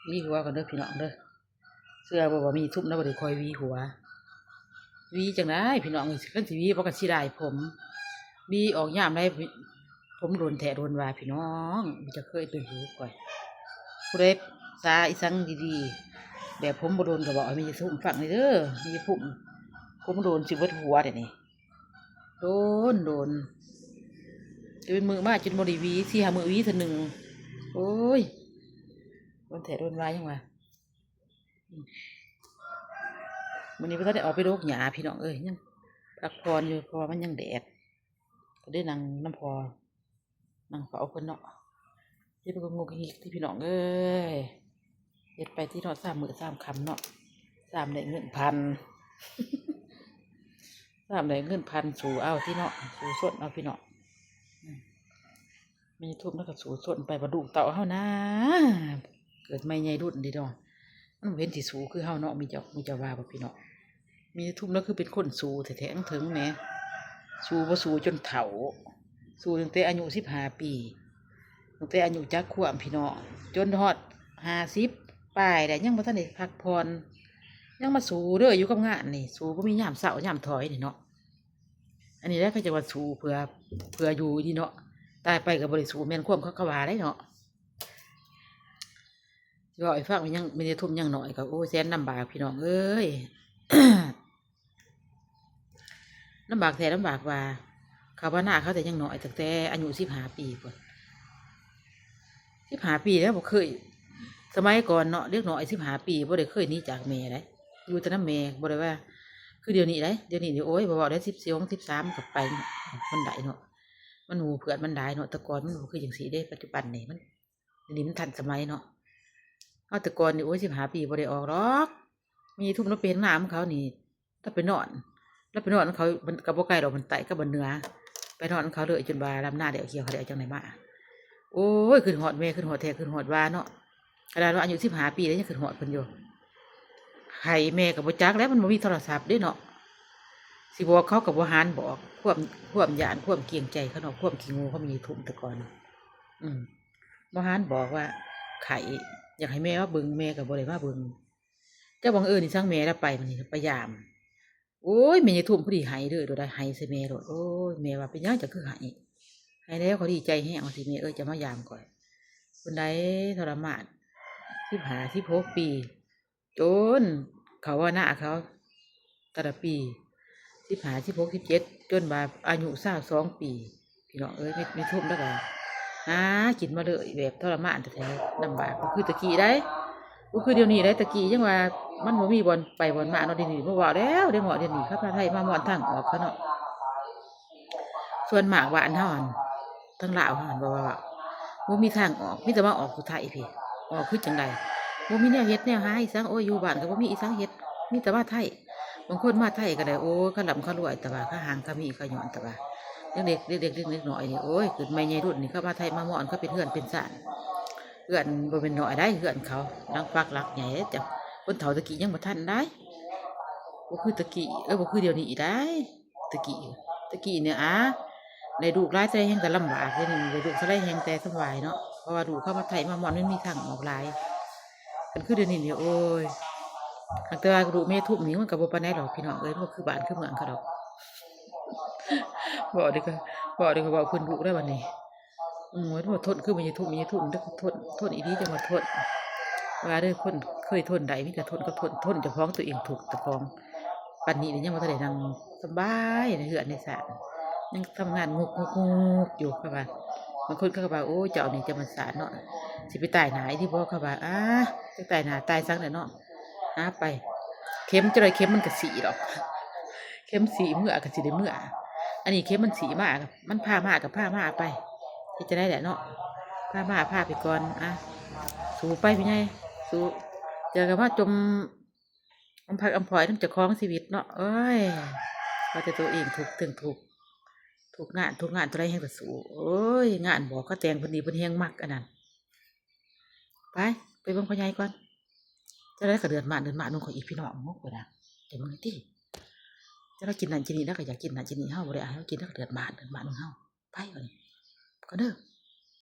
ຫວີຫົວກ່ອນເດີພີ່ນ້ອງເດີ. ເຊື່ອບໍ່ວ່າມີທຸບນະບໍ່ໄດ້ຄ່ອຍຫວີຫົວ. ຫວີຈັ່ງໃດພີ່ນ້ອງເອີຍ ຄັນຊິຫວີບໍ່ກໍຊິໄດ້ຜົມ. ຫວີອອກຍາມໃດ ຜົມໂດນແທ້ໂດນວ່າພີ່ນ້ອງ. ມັນຈະເຄີຍເປັນຫູຂ້ອຍ. ຜູ້ໃດສາອີ່ສັງດີໆ ແບບຜົມບໍ່ໂດນກໍບອກໃຫ້ແມ່ຍາທຸມຟັງແດ່ເດີ. ແມ່ຍາທຸມ ຜົມໂດນຊິເບິດຫົວເດນີ້. ໂດນ ໂດນ ຈະເປັນມື້ມາຈົນບໍ່ໄດ້ຫວີ ສີ່ຫ້າມື້ຫວີເທື່ອໜຶ່ງ. ໂອ້ຍ ໂດນແທ້ໂດນວ່າຫຍັງວະ. ອືມ ມື້ນີ້ບໍ່ທັນໄດ້ອອກໄປໂດກຫຍ້າພີ່ນ້ອງເອີຍ ຍັງພັກຜ່ອນຢູ່ ເພາະວ່າມັນຍັງແດດ ກໍໄດ້ນັ່ງນຳພໍ່ ນັ່ງເຝົ້າເພິ່ນເນາະ. ເຮັດໄປກໍງຸກງິກຕິພີ່ນ້ອງເອີຍ ເຮັດໄປຕິເນາະ ສາມມື້ສາມຄ່ຳເນາະ ສາມໄດ້ເງິນພັນ ສາມໄດ້ເງິນພັນ ສູ້ເອົາຕິເນາະ ສູ້ຊົນເອົາພີ່ນ້ອງ. ອືມ ແມ່ຍາທຸມລາວກໍສູ້ຊົນໄປ ບາດລູກເຕົ້າເຮົານາ ເກີດໃໝ່ໃຫຍ່ລຸ້ນເດເນາະ ມັນບໍ່ເຫັນຊິສູ້ຄືເຮົາເນາະ ມີເຈົ້າ ມີເຈົ້າວ່າບໍ່ພີ່ນ້ອງ? ແມ່ຍາທຸມລາວຄືເປັນຄົນສູ້ແທ້ໆ ເຖິງແໝ ສູ້ບໍ່ສູ້ຈົນເຖົ້າ ສູ້ຕັ້ງແຕ່ອາຍຸສິບຫ້າປີ ຕັ້ງແຕ່ອາຍຸຈັກຂວບພີ່ນ້ອງ ຈົນຮອດຫ້າສິບປາຍແລ້ວ ຍັງບໍ່ທັນໄດ້ພັກຜ່ອນ ຍັງມາສູ້ເດີ ຢູ່ກັບງານນີ້ ສູ້ບໍ່ມີຍາມເຊົາຍາມຖອຍນີ້ເນາະ. ອັນນີ້ແຫຼະເຂົາເຈົ້າວ່າສູ້ເພື່ອ ເພື່ອຢູ່ນີ້ເນາະ ຕາຍໄປກໍບໍ່ໄດ້ສູ້ ແມ່ນຄວາມເຂົາ ເຂົາວ່າໄດ໋ເນາະ. ຊິເວົ້າໃຫ້ຟັງວ່າຍັງ ແມ່ນຍາທຸມຍັງນ້ອຍກໍ ໂອ້ຍ ແສນລຳບາກພີ່ນ້ອງເອີຍ ລຳບາກແທ້ລຳບາກວ່າ ເຂົ້າມານາເຂົາແຕ່ຍັງນ້ອຍ ຕັ້ງແຕ່ອາຍຸສິບຫ້າປີພຸ້ນ ສິບຫ້າປີແລ້ວ ບໍ່ເຄີຍ ສະໄໝກ່ອນເນາະ ເດັກນ້ອຍສິບຫ້າປີບໍ່ໄດ້ເຄີຍໜີຈາກແມ່ໃດ ຢູ່ແຕ່ນຳແມ່ ບໍ່ໄດ້ວ່າຄືດຽວນີ້ໃດ. ດຽວນີ້ນີ້ ໂອ້ຍ ບໍ່ເວົ້າແລ້ວ ສິບສອງ ສິບສາມກໍໄປ ມັນໄດ້ເນາະ ມັນໝູ່ເພື່ອນມັນຫຼາຍເນາະ ແຕ່ກ່ອນມັນບໍ່ຄືຈັ່ງຊີ້ເດ້ ປັດຈຸບັນນີ້ມັນ ດຽວນີ້ມັນທັນສະໄໝເນາະ. ເຮົາແຕ່ກ່ອນນີ້ ໂອ້ຍ ສິບຫ້າປີບໍ່ໄດ້ອອກດອກ. ແມ່ຍາທຸມລາວໄປເຮັດນານຳເຂົານີ້ ລາວໄປນອນ ລາວໄປນອນນຳເຂົາ ມັນກໍບໍ່ໄກດອກ ມັນໃຕ້ກັບບ້ານເໜືອ ໄປນອນນຳເຂົາເລີຍ ຈົນວ່າລຳນາແລ້ວ ກ່ຽວເຂົ້າແລ້ວ ຈັ່ງໄດ້ມາ. ໂອ້ຍ ຄິດຮອດແມ່ ຄິດຮອດແທ້ ຄິດຮອດວ່າເນາະ ຂະໜາດວ່າອາຍຸສິບຫ້າປີແລ້ວ ຍັງຄິດຮອດເພິ່ນຢູ່. ໃຜແມ່ກໍບໍ່ຈັກແຫຼະ ມັນບໍ່ມີໂທລະສັບເດ້ເນາະ ຊິບອກເຂົາກໍບໍ່ຫານບອກ ຄວາມ ຄວາມຢ້ານ ຄວາມກຽງໃຈເຂົາເນາະ ຄວາມຂີ້ງູຂອງແມ່ຍາທຸມແຕ່ກ່ອນ. ອືມ ບໍ່ຫານບອກວ່າໄຂ້ ຢາກໃຫ້ແມ່ມາເບິ່ງ ແມ່ກໍບໍ່ໄດ້ມາເບິ່ງ. ຈັກບັງເອີນອີ່ສັງແມ່ລາວໄປມື້ນີ້ ໄປຢາມ ໂອ້ຍ ແມ່ຍາທຸມພໍດີໄຫ້ເລີຍ ໂດດໄຫ້ໃສ່ແມ່ໂລດ. ໂອ້ຍ ແມ່ວ່າ ເປັນຫຍັງເຈົ້າຄືໄຫ້? ໄຫ້ແລ້ວ ຂ້ອຍດີໃຈແຮງ ວ່າຊີ້ ແມ່ເອີຍ ເຈົ້າມາຢາມຂ້ອຍ. ເພິ່ນໄດ້ທໍລະມານ ສິບຫ້າ ສິບຫົກປີ ຈົນເຂົ້າວານາເຂົາ ແຕ່ລະປີ ສິບຫ້າ ສິບຫົກ ສິບເຈັດ ຈົນວ່າອາຍຸຊາວສອງປີ ພີ່ນ້ອງເອີຍ. ແມ່ ແມ່ທຸມລາວກໍຫາກິນມາເລື້ອຍ ແບບທໍລະມານແທ້ໆ ລຳບາກ ບໍ່ຄືແຕ່ກີ້ໃດ ບໍ່ຄືດຽວນີ້ໃດ. ແຕ່ກີ້ຍັງວ່າມັນບໍ່ມີບ່ອນໄປບ່ອນມາເນາະ ດຽວນີ້ບໍ່ເວົ້າແລ້ວ ເດັກນ້ອຍດຽວນີ້ເຂົາພາໄທມາມ່ອນທາງອອກເຂົາເນາະ. ສ່ວນມາກບ້ານເຮົາຫັ້ນ ທາງລາວເຮົາຫັ້ນ ບໍ່ວ່າ ບໍ່ມີທາງອອກ ມີແຕ່ມາອອກຢູ່ໄທພີ້. ອອກຄືຈັ່ງໃດ? ບໍ່ມີແນວເຮັດແນວຫາອີ່ສັງ ໂອ້ຍ ຢູ່ບ້ານກໍບໍ່ມີອີ່ສັງເຮັດ ມີແຕ່ມາໄທ. ບາງຄົນມາໄທກໍໄດ້ ໂອ້ຍ ເຂົາລ່ຳເຂົາລວຍ ແຕ່ວ່າເຂົາຮັ່ງເຂົາມີ ເຂົາຍ້ອນ ແຕ່ວ່າເດັກໆ ເດັກໆ ເດັກນ້ອຍນີ້ ໂອ້ຍ ເກີດໃໝ່ໃຫຍ່ລຸ້ນນີ້ ເຂົາມາໄທມາມ່ອນ ເຂົາເປັນເຮືອນເປັນຊານ ເຮືອນບໍ່ແມ່ນນ້ອຍໃດ ເຮືອນເຂົາຫຼັງປັກຫຼັກໃຫຍ່ເດ້. ຄົນເຖົ້າແຕ່ກີ້ຍັງບໍ່ທັນໃດ ບໍ່ຄືແຕ່ກີ້ ເອີ ບໍ່ຄືດຽວນີ້ໃດ. ແຕ່ກີ້ ແຕ່ກີ້ນີ້ ອາ ໄດ້ລູກຫຼາຍແຕ່ແຮງກໍລຳບາກ ດຽວນີ້ໄດ້ລູກເທົ່າໃດແຮງແຕ່ສະບາຍເນາະ ເພາະວ່າລູກເຂົາມາໄທມາມ່ອນ ມັນມີທາງອອກຫຼາຍ. ຄັນຄືດຽວນີ້ນີ້ ໂອ້ຍ ຫາກແຕ່ວ່າລູກແມ່ທຸບນີ້ ມັນກໍບໍ່ປານໃດດອກ ພີ່ນ້ອງເອີຍ ບໍ່ຄືບ້ານຄືເມືອງເຂົາດອກ. ເວົ້າເດ້ ເວົ້າເດ້ ເວົ້າພື້ນລູກໄດ້ບັດນີ້. ໂອ້ຍ ບໍ່ທົນຄືແມ່ຍາທຸບ ແມ່ຍາທຸບເດ້ ທົນ ທົນອີ່ຫຼີ ຈັ່ງວ່າທົນ ວ່າເດີ ຄົນເຄີຍທົນໄດ້ ມີແຕ່ທົນກັບທົນ ທົນເຈົ້າຂອງຕົວເອງທຸກເຈົ້າຂອງ. ປານນີ້ນີ້ຍັງບໍ່ທັນໄດ້ນັ່ງສະບາຍໃນເຮືອນໃນຊານ ຍັງທຳງານງຸກໆໆຢູ່ ເຂົາວ່າ. ບາງຄົນເຂົາກໍວ່າ ໂອ້ ເຈົ້ານີ້ຈະມັນຊານເນາະ ຊິໄປຕາຍໜ້າອີ່ຫຼີບໍ່? ເຂົາວ່າ ອາ ຈັກຕາຍໜ້າຕາຍສັງແຫຼະເນາະ ຫາໄປ ເຂັມຈັ່ງໃດ ເຂັມມັນກໍສີດອກ ເຂັມສີເມືອກໍຊິໄດ້ເມືອ. ອັນນີ້ເຂັມມັນສີມາ ມັນພາມາກໍພາມາໄປ ເຮັດຈັ່ງໃດແຫຼະເນາະ ພາມາພາໄປກ່ອນ. ອາ ສູ້ໄປ ພໍ່ໃຫຍ່ ສູ້ ຢ່າກໍມາຈົມ ອຳພັກອຳພອຍນຳເຈົ້າຂອງຊີວິດເນາະ. ໂອ້ຍ ວ່າແຕ່ຕົວເອງທຸກ ເຖິງທຸກ ທຸກງານ ທຸກງານເທົ່າໃດແຮງກໍສູ້. ໂອ້ຍ ງານບອກເຂົາແຕ່ງເພິ່ນນີ້ ເພິ່ນແຮງມັກອັນນັ້ນ. ໄປ ໄປເບິ່ງພໍ່ໃຫຍ່ກ່ອນ ຈັ່ງໃດກໍເດືອດມາດ ເດືອດມາດນຳຂ້ອຍອີກ ພີ່ນ້ອງ. ໂອ້ຍ ຂ້ອຍນະ ເຈົ້າເບິ່ງຕິ ເຈົ້າລາວກິນນັ້ນກິນນີ້ ລາວກໍຢາກກິນນັ້ນກິນນີ້ ເຮົາບໍ່ໄດ້ໃຫ້ລາວກິນ ລາວກໍເດືອດມາດ ເດືອດມາດນຳເຮົາ. ໄປບັດນີ້ ກ່ອນເດີ.